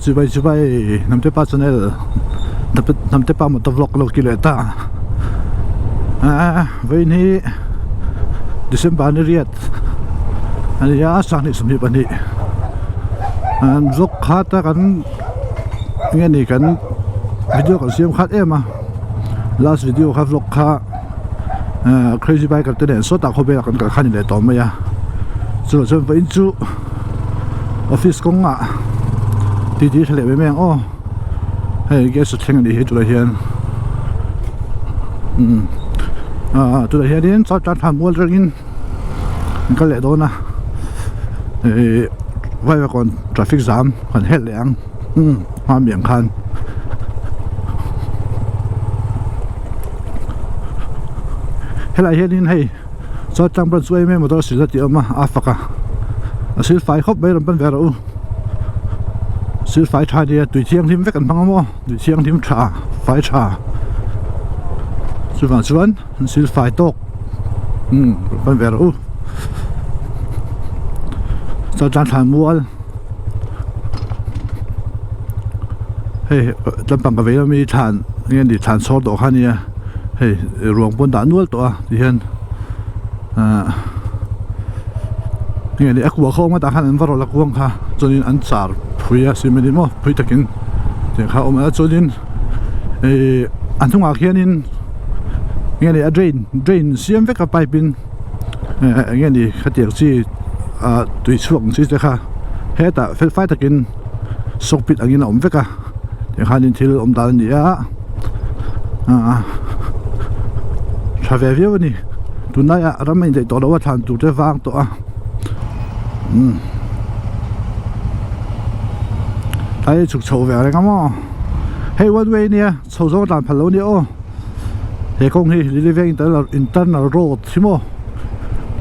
Chibai chibai Hnamte pa channel Hnamte pa motor vlog lo ki leh ta aaa vawiin hi December ni riat a ni a sanghnih 22 an vlog khat a kan enge ni kan video kan siam khat em a last video kha vlog kha aaa crazy biker te nen sawtah khawvelah kan kal kha a ni leh tawh mai a chuvang chuan vawiin chu. Office kawngah titi tha leh mai mai ang aw hei gas a thleng a nih hi tunah hian umm ah tunah hianin char tan thla mual atangin an kal leh dawn a ihh vaivakawn traffic jam kan helh leh ang umm hmami ang khan. Helaiah hianin hei. Chuan tlang pawh chu em em motor sil a tih a awm a a fak a a sil fai khawp mai rawn pan ve rawh u sil fai tha nia tui thianghlim vek an hmang a maw tui thianghlim tha fai tha chuvang chuan an sil fai tawk umm rawn pan ve rawh u chuan tlang thlan mual hei lampang ka vei lam hi thlan enge ni thlan chhawr tawh kha a nia. Hei ruang pawn dah nual tawh a tihian ahh nge ni a kua kha awm a tah khan an va rawlh a kuang kha chuanin an char phui a cement in maw phui takin tiang kha a awm a chuanin ihh a hnungah khianin nge ni a drain drain siam vek a pipe in eh enge ni khatiang chi ah tui chhuak ang chi te kha hetah fel fai takin soak pit angin a awm vek a. Tikhanin thil awm dan a ni a ah tha ve viau a ni tunlaiah ram a indaih tawh loh a thlan tur te vang tawh a umm tlai chhuk chho ve reng a maw hei one way ania chho zawng a tlan phal lo a nia aw he kawng hi lily veng internal road hi maw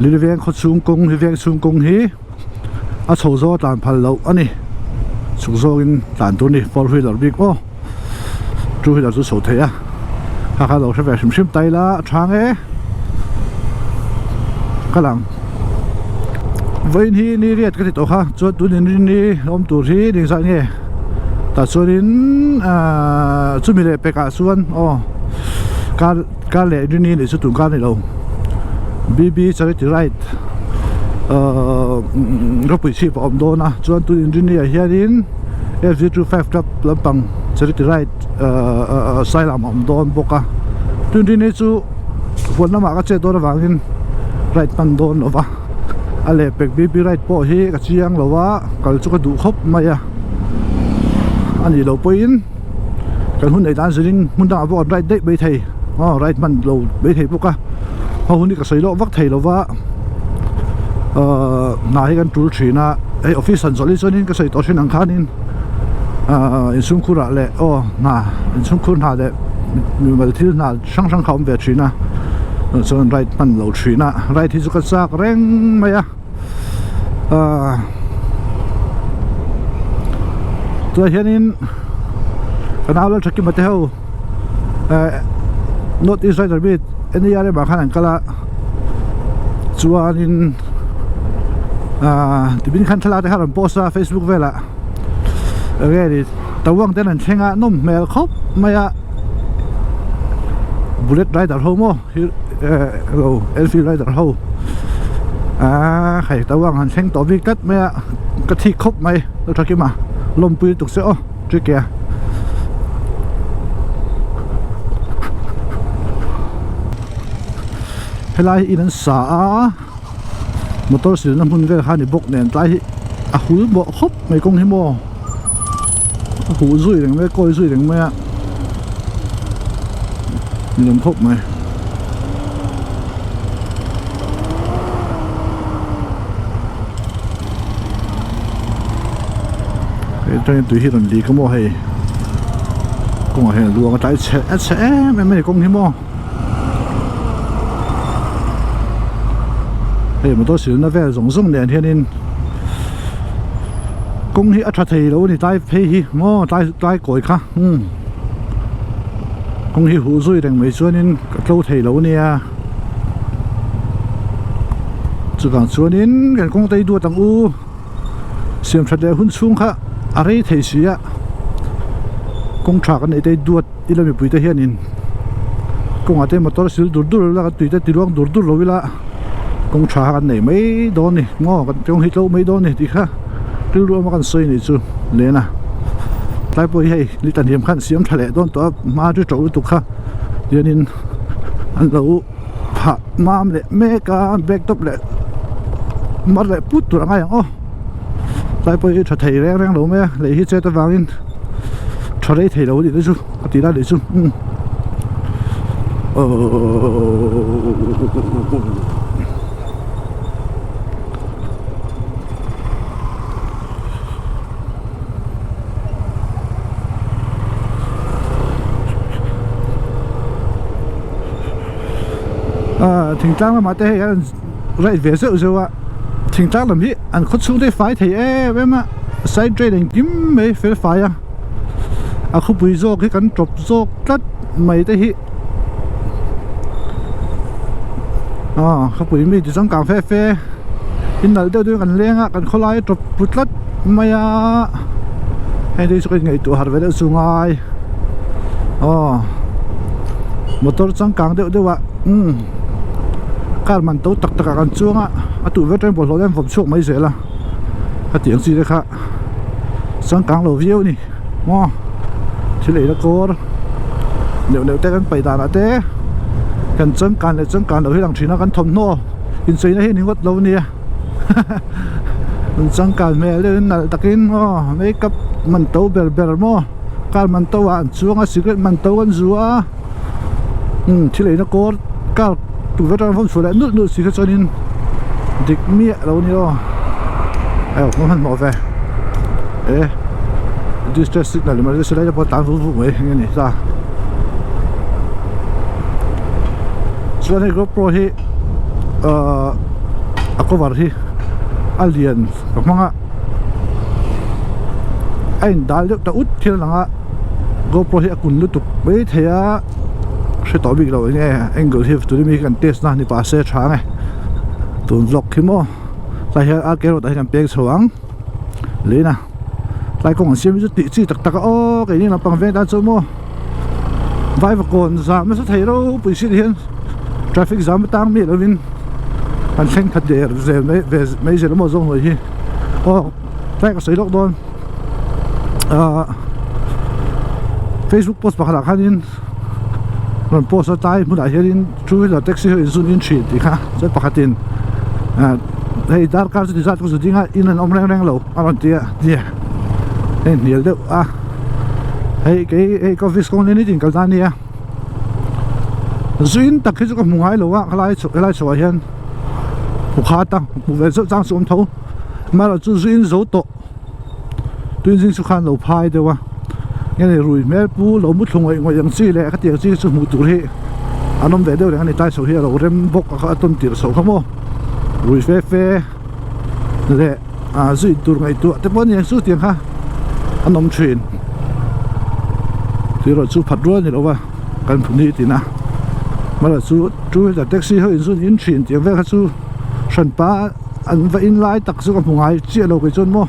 lily veng khaw chhung kawng hi veng chhung kawng hi. A chho zawng a tlan phal loh a ni chhuk zawngin tlan tur a ni four wheeler bik aw two wheeler chu chho theih a kha kha lo hre ve hrim hrim ta ila a tha nge ka lang vawiin hi ni riat ka ti tawh kha chuan tun in rin ni awm tur hi eng zat nge tah chuanin ahh chumi leh pekah chuan aw kar kar leh rin ni anih chu tun kar a ni lo B B charity ride. Ahh ropui chhip a awm dawn a chuan tun inrinni ah hianin F 25 club lampang charity ride ahh sailam a awm dawn bawk a tun inrinni chu huan lamah ka chet dawn avangin ride hman dawn lo va a lehpek B B ride pawh hi ka chiang lo a kal chu ka duh khawp mai a a nih loh pawhin kan hun neih dan zirin hmun dangah pawh kan ride daih maithei aw ride hman lo maithei bawk a. Ho hun hi ka sawi lawk vak thei lova ahh hna hi kan tul thin a hei office han zawlh hi chuanin ka sawi tawh thin ang khanin ahh inchhungkhur ah leh aw hna inchhungkhur hna leh mimal thil hna hrang hrang kha a awm ve thin a chuan ride hman lo thin a ride hi chu ka chak reng mai a ahh tunah hianin kan au lal Thakima te ho. Eh North East Rider bik NERM ah khan an kal a chuanin ah tibin khan thlalak te kha rawn post a Facebook velah enge ni Tawang ten an thleng a nawm hmel khawp mai a Bullet Rider ho maw eh lo Enfield Rider ho ah hei Tawang han thleng tawh bik tlat mai a ka thik khawp mai lo tha kim a lawmpui lutuk se aw. Trike helai hi in an sa a motor silna hmun vel kha a ni bawk nen tlai hi a hul bawh khawp mai kawng hi maw a huh zui reng mai a kawi zui reng mai a ninawm khawp mai. Hei atangin tui hi rawn lik a maw hei kawngah hian a luang a tlai chhe a chhe em em a ni kawng hi maw hei motor silna vel zawng zawng nen hianin kawng hi a tha thei lo a ni tlai phei hi maw tlai tlai kawi kha umm kawng hi huh zui reng mai chuanin a tlo thei lo a nia. Chuvang chuanin kan kawng te hi duat ang u siam that leh hun chhung kha. a rei thei si a kawng tha kan neih te hi duat ila mipui te hianin kawngah te motor sil dur dur ila kan tui te ti luang dur dur lo ila kawng tha kha kan nei mai dawn a ni maw kan kawng hi tlo mai dawn a ni tih kha rilru awma kan sawi a nih chu len a tlai pawh hi hei ni tla hniam khan siam tha leh dawn tawh a hma chu to lutuk kha tianin an lo phah mam leh mek a black top leh mar leh put tur a ngai ang aw tlai pawh hi tha thei reng reng lo mai a lei hi chet avangin tha rei thei lo a nih te chu a tih lai leh chu umm Aaa thingtlang lamah te hei an right ve zeuh zeuh a thingtlang lam hi an khaw chhung te fai thei em em a side drain engkim mai fel fai a a khawpui zawk hi kan tawp zawk tlat mai te hi aw khawpui mi ti changkang fe fe in nalh deuh deuh kan leng a kan khawlai a tawp pu tlat mai a heng te hi chu ka inngaihtuah harh ve deuh chu ngai aw motor changkang deuh deuh ah umm car man to tak tak ah kan chuang a a tuh vek atangin bawlhhlawh te an vawm chhuak mai zel a hetiang chi te kha changkang lo viau a ni maw thil ei la kawr neuh neuh te kan paih danah te kan changkan leh changkan loh hi lang thin a kan thawmhnaw incheina hi a ni ngawt lo ania an changkan hmel deuhin nalh takin aw makeup man to ber ber maw car man to ah an chuang a cigarette man to an zu a umm thil eina kawr car tukverh atanga vawn chhuah leh nulh nulh si kha chuanin dik miah lo a ni aw aw ka hmanhmawh ve e distress signal emergency lai te pawh a tlan vuk vuk mai eng nge ni ta chuan hei gopro hi ahh a cover hi a lian ka hmang a a in dal deuh ta ut thil a lang a gopro hi a kun lutuk mai thei a. Hre tawh bik lo enge angle hi tuni mi hi kan test na ni pah se tha ang e tun vlog hi maw tlai hian RK road ah hian kan peng chho ang lei na tlai kawng an siam hi chu tih chi tak tak a aw keini lampang veng tan chuan maw vaivakawn zam nasa thei ropui si hian traffic zam atang miah lovin an thleng khat der zel mai ve mai zel amaw zawng hnuai hi aw tlai ka sawi lawk dawn ah facebook post pakhatah khanin rawn post a tlai hmunah hianin two wheeler taxi ho inzun in thin tih kha chuan pakhatin ah hei darkar chuti zat ka zu ding a in an awm reng reng lo a rawn ti a nia hei hnial deuh a hei kei hei ka office kawng nitin kal ta ania zu in tak hi chu ka hmu ngai lo a helai helai chhoah hian hmu khat a hmu ve zeuh chang chu awm tho amaherawhchu zu in zo tawh. Tuinzing chu khan lo phai deuh a nge ni rui hmel pu lo mu thlu ngawih ngawih ang chi leh khatiang chi chu hmuh tur hi an awm ve deuh reng a ni tlai chho hi a lo rem bawk a kha a tawn tirh chho kha maw rui fe fe leh ah zui tur ngaihtuah te pawh a ni ang chu tiang kha an awm thin tih erawh chu phat rual a ni lo va kan phu ni tin a amaherawh chu two wheeler taxi ho in zun in thin tiang vel kha chu hranpa. An va in lai tak chu ka hmu ngai chiah lo kei chuan maw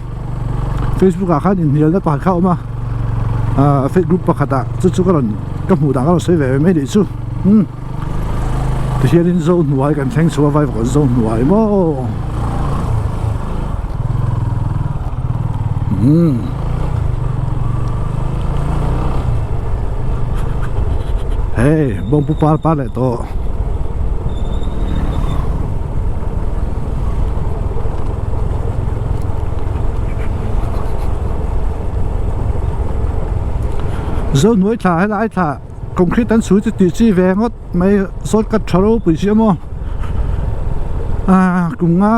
facebook ah khan inhnial na pakhat kha a awm a ahh facebook group pakhat ah chu chu ka rawn ka hmuh dan ka rawn sawi ve mai nih chu umm tihianin zo hnuai kan thleng chho a vai vawk zo hnuai maw umm hei bawngpu par par leh tawh. Zohnuai thla helai thla concrete an chhui chu tih chi ve ngawt mai shortcut tha ropui si a maw ah kum nga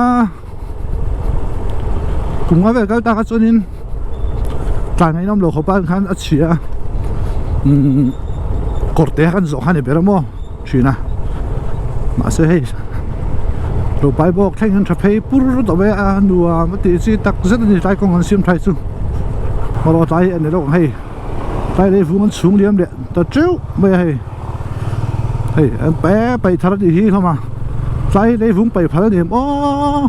kum nga vel kal tak a chuanin tlai ngaih nawm lo khawp a khan a chhia a umm kawr te khan zawh kha a ni ber a maw. thin a mahse hei lo pai bawk thleng hian tha phei pur tawh mai a nuam a tih chi tak zet a ni tlai kawng an siam thai chu erawh tlai hi a ni lawk ang hei tlai lei vung an chhung liam leh ta teuh mai a hei hei an paih paih thar a nih hi hlawm a tlai lei vung paih phal a ni em aw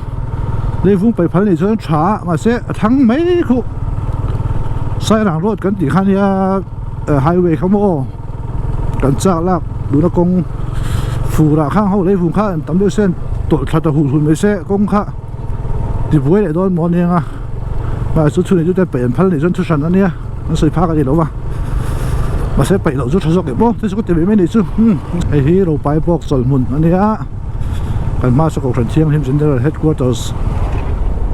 lei vung paih phal a nih chuan a tha a mahse a thang mai khuh. Sairang road kan tih kha nia highway kha maw aw kan chak lak duhna kawng furah khang ho lei vung kha an tam deuh se an tawlh thla ta huh hun mai se kawng kha tibuai leh dawn maw aniang a mahse chu thu nei tute paih an phal anih chuan thu hran ania an sawi phak a ni lo va mahse paih loh chu tha zawk em aw te chu ka ti ve mai anih chu hei hi Ropai bawk chawlhmun ania. Kan hma saw Kohhran Thianghlim General Headquarters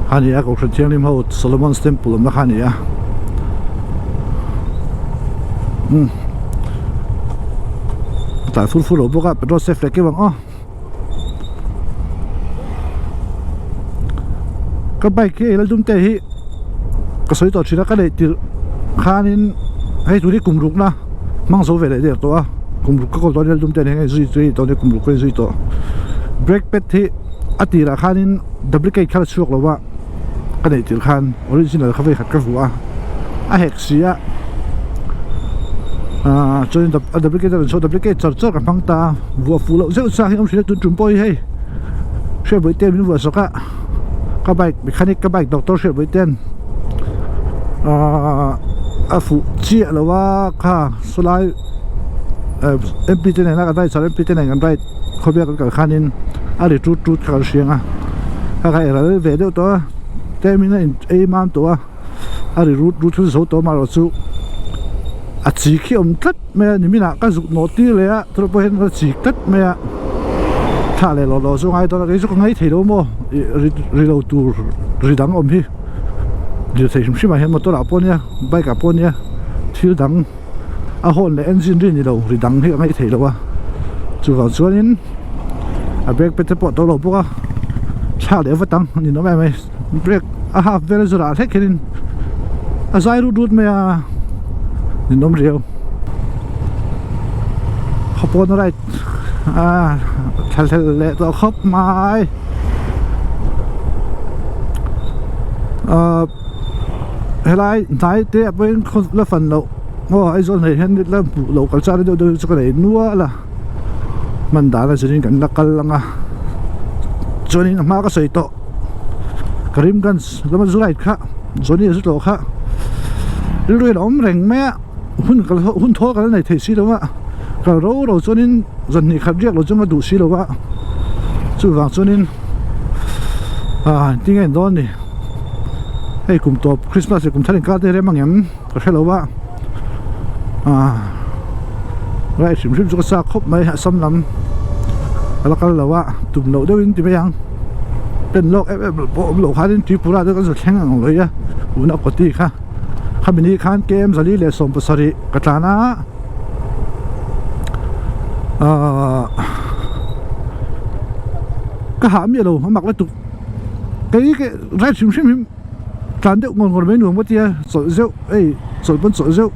a ni a, Kohhran Thianghlim ho Solomon's Temple awmna kha a ni a. Umm a tlai fur fur lo bawk a petrol safe leh keuh ang aw. Ka bike hi lal dum te hi ka sawi tawh thin a ka neih tirh khanin hei tun hi kum rukna hmang zo ve leh der tawh a kum ruk ka kawl tawh a lal dum te nen hian zui zui tawh a kum ruk ka inzui tawh brake pad hi a tirah khanin duplicate kha la chhuak lo va ka neih tirh khan original kha vei khat ka vuah a a hek si a ahh chuanin a duplicate a rawn chhuak duplicate char char ka hmang ta a vuah fuh loh zeuh chang hi a awm thin a tun tum pawh hi hei hriatbuai te min vuah sak a. Ka bike mechanic ka bike doctor hriat vawi ten ahh a fuh chiah lo a kha sawlai mp te nena kan ride char mp te nen kan ride khawvel kan kal khanin a ri tut tut kha kan hriang a kha kha ral ve deuh tawh a tlem in a in ei mam tawh a a ri rut rut chu zo tawh amaherawh chu a chi khi a awm tlat mai a niminah ka zuk nawh tir leh a chutah pawh hian a chi tlat mai a thlah leh lawh lawh chu a ngai dawn a kei chu ka ngai thei lo maw ih ri ri lo tur ri dang awm hi lirthei hrim hrim ah hian motor ah pawh ania bike ah pawh ania thil dang a horn leh engine ri ni lo ri dang hi a ngaih theih loh a chuvang chuanin a brake pad te pawh a to lo bawk a thlah leh vat ang a ninawm em mai brake a half vel a zawrah hlek hianin a zai rut rut mai a ninawm riau khawpawn a ride a thlahlel leh tawh khawp mai ahh. Helai hnai te ah pawhin khaw la fan loh aw Aizawl hnaih hian la hmuh loh kal char deuh deuh chu ka nei nual a hman dan a zirin kan la kal ang a chuanin a hma ka sawi tawh Karimganj lama zu ride kha Johnny a zu tlawh kha rilru hian a awm reng mai a hun kal hun thawl kal a nei thei si lo a kal ro ro chuanin zan hnih khat riak lo chu a duh si lo a chuvang chuanin ah engtin nge an dawn ni. Hei kum tawp Christmas leh kum thar inkar te rem angem ka hre lo a ah right hrim hrim chu ka chak khawp mai Assam lam ka la kal lo a tum loh deuh in ti mai ang pen lawk em em pawh awm loh khan in Tripura te kan zu thleng ang lawih a tuna Koti kha khami ni khan K M zali leh 70 ka tlan a ah ka hah miah lo a mak lutuk. Kei ke ride hrim hrim hi tlan deuh ngawr ngawr mai nuam ka tia chawlh zeuh hei chawlh pawn chawlh zeuh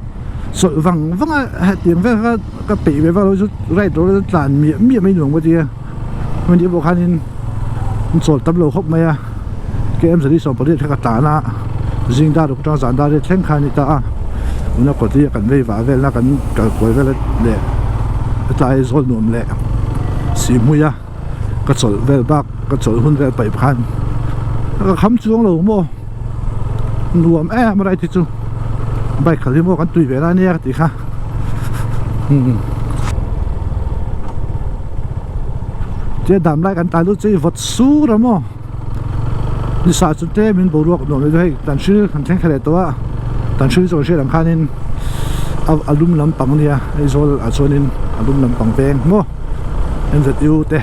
chawlh vang vang a hetiang vel kha ka peih ve vak lo chu ride lo tlan miah miah mai nuam ka tia hmani pawh khanin an chawl tam lo khawp mai a K M zali 18 kha ka tlan a zing dar ruk atang zan dar riat thleng kha a ni ta a tuna kawt hi kan vei vah vel na kan kal kual vel leh tlai zawl nuam leh sihhmui a. Ka chawlh vel bak ka chawlh hun vel paih khan ka kham chuang lo maw nuam em a right hi chu bike khalh hi maw kan tui ve na ania ka tih kha umm tia dam lai kan tlai lut chu i vawt sur a maw ni sa chu tlem in boruak nuam deuh hei tan hril kan thleng thla leh tawh a tan hril chu kan hriat ang khanin a lum lampang ania Aizawl ah chuanin a lum lampang veng maw. MZU te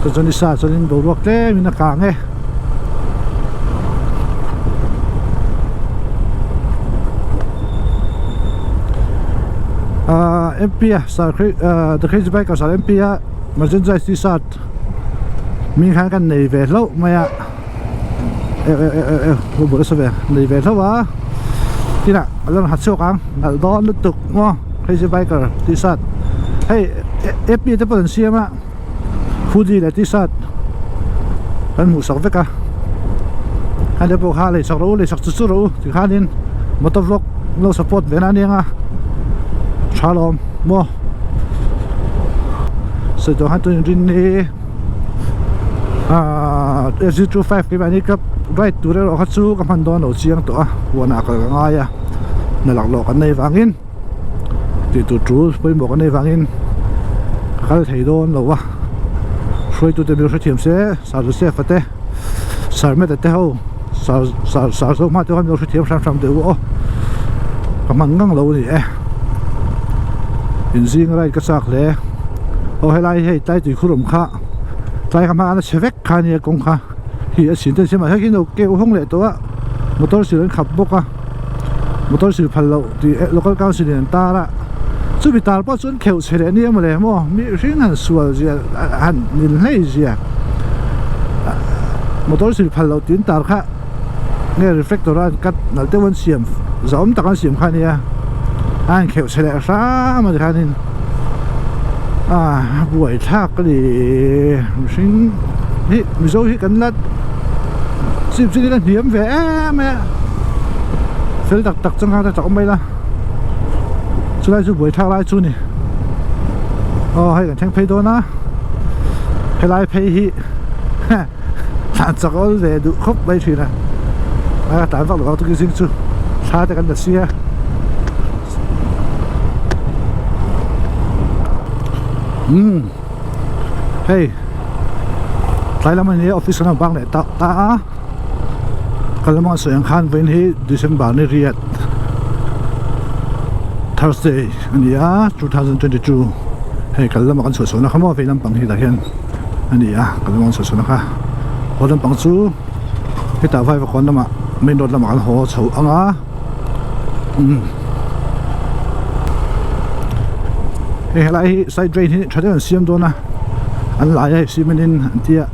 chu chuan nisa chuanin boruak tlemin a kang e. Ahh MP a sir the crazy biker sir MP a merchandise t-shirt hming khan kan nei ve hlauh mai a eh eh eh eh ho bul a sa ve nei ve hlauh a tinah a la rawn ha chhuak ang nalh dawn lutuk maw. Crazy biker t-shirt hei ap te pawh an siam a hoodie leh t-shirt kan hmuh sak vek a hei te pawh kha lei sak rawh u lei sak chu chu rawh u tikhanin motor vlog lo support ve na aniang a tha lawm maw sawi tawh khan tun inrin ni ahh sg 25 keimahni club. ride tur erawh kha chu ka hman dawn lo chiang tawh a huanah kal ka ngai a hna laklawh kan nei vangin tih tur tul pawimawh kan nei vangin ka kal thei dawn lo a hruaitute min hrethiam se Sir Joseph a te Sir Matt-a te ho Sir Sir Sir Zohma te ho khan min lo hrethiam hram hram deuh aw ka hman ngang lo a ni e inzing ride ka chak hle aw helai hei tlai tui khur awm kha tlai kha hma a chhe vek kha ania kawng kha hi a chhin te siamah hian lo keu hawng leh tawh a motor sil an khap bawk a motor sil phal loh tih local council in an tar a chumi tar pawh chu an kheuh chhe leh nia mawle maw mihring han sual zia han nil hlei zia motor sil phal loh tih an tar kha nge reflector a an cut nalh deuh an siam zahawm tak an siam kha ania a han kheuh chhe leh hram a tikhanin ah buai thlak a ni mihring hi mizo hi kan la chip chu ila hniam ve em mai a fel tak tak changkang te tak awm mai la chulai chu buai thlak lai chu a ni aw hei kan thleng phei dawn a helai phei hi. Thlan chak awl ve duh khawp mai thin a, a tlan vak lo vang tukin zing chu thla te kan la si a. Umm hei tlai lam a ni a office kan rawn bang leh tak ta a ka lam a sawi ang khan vawiin hi December ni riat Thursday a ni a 2022 hei kal lamah kan chhuah chhuahna kha maw vei lampang hi tah hian. a ni a kan rawn sawi chhuahna kha haw lampang chu hetah vaivakawn lamah main road lamah kan haw chho ang a umm hei helai hi side drain hi tha deuh an siam dawn a an lai a hei cement in an tia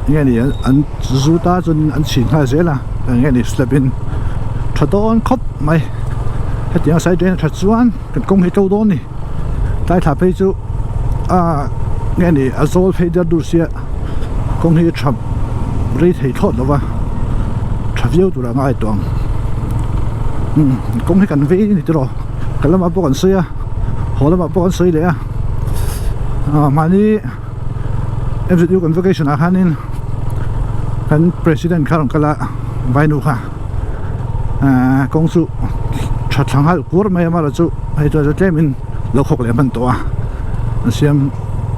enge ni an zut a chuan an chhin nghal zel a enge ni slab in tha dawn khawp mai hetiang side drain a that chuan kan kawng hi to dawn a ni. Tlai thla phei chu ah nge ni a zawl phei der dur sia kawng hi tha rei thei thlawt lo va tha viau tur a ngai tawh ang umm kawng hi kan vei a ni tiraw ka lamah pawh kan sawi a haw lamah pawh kan sawi leh a ah mahni M_Z_U convocation ah khanin kan president kha a rawn kal a vainu kha. Ahh kawng chu tha thla nghal kur mai a amaherawhchu hei chuan chu tlem in lo khawk leh hman tawh a an siam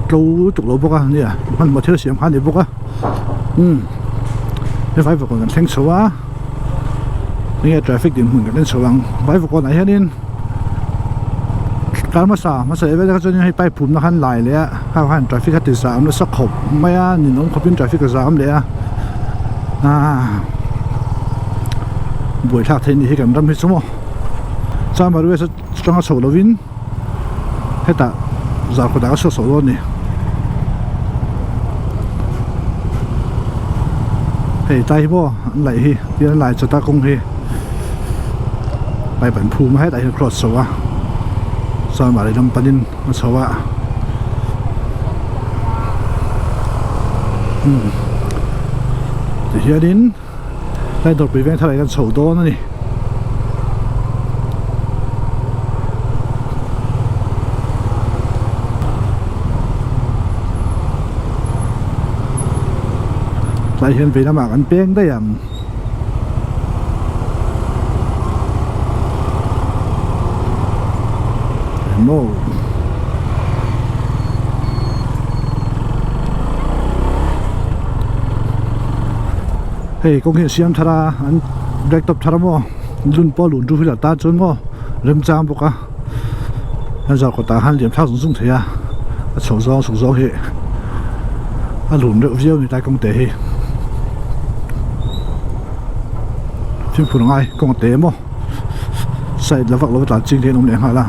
tlo lutuk lo bawk a nia hmanhmawh thil siam kha a ni bawk a umm he vaivakawn kan thleng chho a enge traffic dinhmun kan en chho ang vaivakawn ah hianin tlai hmasa hmasa leh vel kha chuan hei pipe phumna khan lai leh a kha khan traffic a ti zam nasa khawp mai a ninawm khawpin traffic a zam leh a ah buaithlak theih ni hi kan ram hi chu maw Chamar west atanga chho lovin hetah zarkawt ah ka chhuak chho dawn a ni hei tlai hi maw an laih hi tin an lai chawt a kawng hi pipe an phum a hetah hian cross chho a Chamar lam panin a chho a umm tihianin tlai dawrpui veng thar ah hian chho dawn a ni. Tlai hian vei lamah kan peng daih ang. Maw. Hei kawng hi an siam thar a an black top thar a maw lun pawh a lun two wheeler tan chuan maw remchang bawk a an zar kawtah khan liam thlak zung zung thei a a chho zawng chhuk zawng hi a lun reuh viau a ni tlai kawng te hi fimkhur a ngai kawng te maw side la vak lo tlan ching te an awm leh nghal a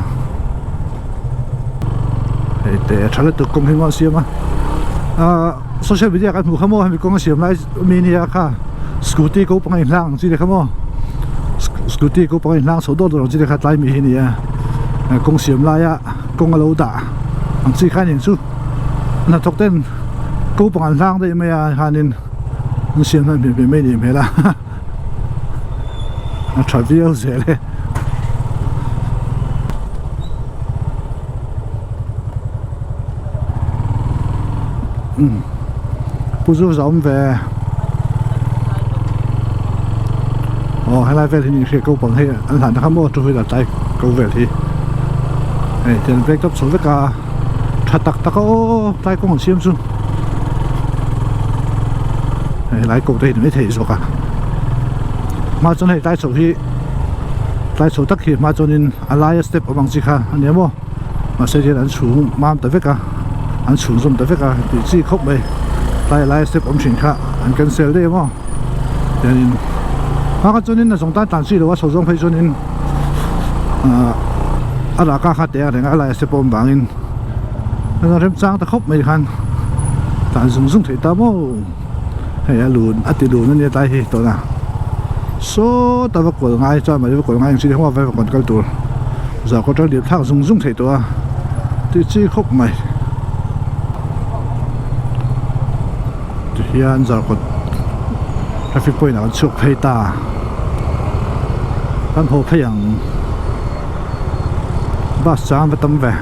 hei te a tha lutuk kawng hi maw an siam a ahh social media kan hmuh kha maw hemi kawng a siam lai mi nia kha scooty ko panga inhlang ang chi te kha maw scooty ko panga inhlang chho dawt dawt ang chi te kha tlai mi hi a ni a kawng siam laia kawng a lo dah ang chi kha a ni ang chu hnathawk ten ko panga an hlang daih mai a khanin an siam hman hmel hmel mai a nih hmel a. A tha viau zel e. Umm Pu Zu zawm ve. Aw helai vel hi ni hria ko pang hei an hlan na kha maw two wheeler tlai ko vel hi hei tian break tawp chho vek a tha tak tak a aw tlai kawng an siam chu hei helai ko te hi ni maithei zawk a hma chuan hei tlai chho hi tlai chho tak hi hma chuanin a laia step awm ang chi kha a ni maw mahse hian an chhung mam ta vek a an chhung zawm ta vek a tih chi khawp mai tlai laia step awm thin kha an cancel daih a maw. Hianin hma kha chuanin a zawng tan tlan chi lo a chho zawng phei chuanin ahh a raka kha teh a reng a a laiah step a awm vangin a remchang ta khawp mai khan tlan zung zung theih ta maw hei a lun a ti lun a nia tlai hi tawna saw ta va kual ngai chuan mahni va kual ngai ang chi hma va kawn kal tur zah kawt a lirh thlak zung zung theih tawh a tih chi khawp mai. Tihian Zarkawt traffic point ah kan chhuak phei ta kan haw phei ang bus chang va tam ve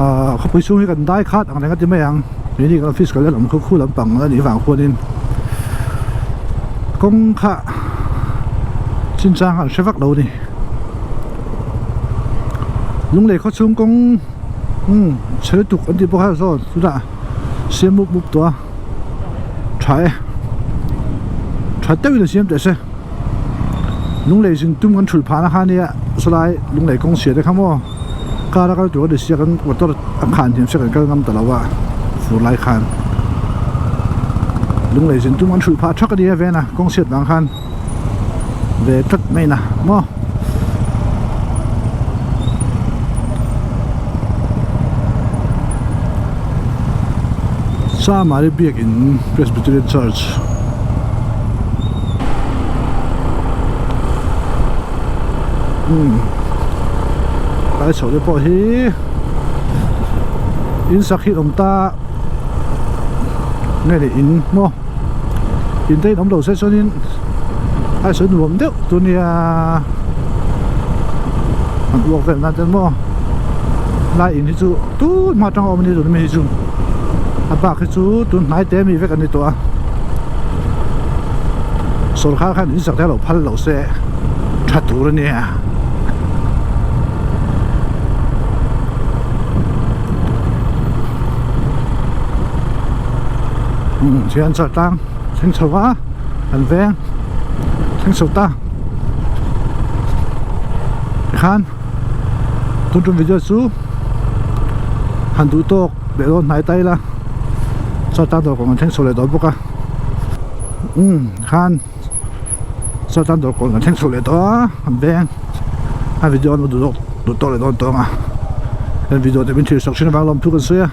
ahh khawpui chhung hi kan dai khat ang reng a ti mai ang keini kan office kal lam khu khu lampang a nih vang khuanin kawng kha chinchang an hre vak lo a ni. Lunglei khaw chhung kawng umm chhe lutuk an tih bawk a zawn tunah siam mup mup tawh a tha e tha deuhin a siam teh se Lunglei zin tum kan thulh phahna kha ania sawlai Lunglei kawng chhia te kha maw car a kal tur a ni sia kan motor a khan hniam sia kan kal ngam ta lo a fur lai khan Lunglei zin tum kan thulh phah thak a nia vena kawng chhiat vang khan. Ve tlat mai na maw. Samari biakin Presbyterian Church umm tlai chho te pawh hi in sak hi awm ta nge leh in maw. In te in awm lo se chuanin a sawi nuam deuh tur nia an uak vel nan ten maw lai in hi chu tun hma atanga awm a ni tun ami hi chu a bak hi chu tun hnai te ami vek an ni tawh a sawrkar khan in sak te a lo phal lo se tha tur a nia. Thian chawlh tlang thleng chho a an veng thleng chho ta tikhan tun tum video chu han duh tawk leh dawn hnai ta ila chawlh tlang dawr kawng an thleng chho leh dawn bawk a umm khan chawlh tlang dawr kawng an thleng chho leh tawh a an veng a video an duh tawk leh dawn tawng a heng video te min thlir sak thin avang lawm thu kan sawi a.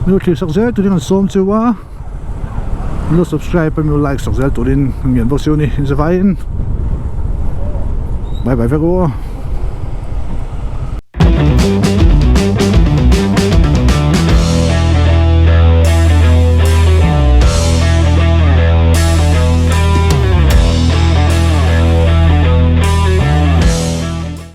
Min thlir sak zel turin an sawm cheu a min lo subscribe a min lo like sak zel turin an ngen bawk si a ni inzavaiin bye bye vek u aw.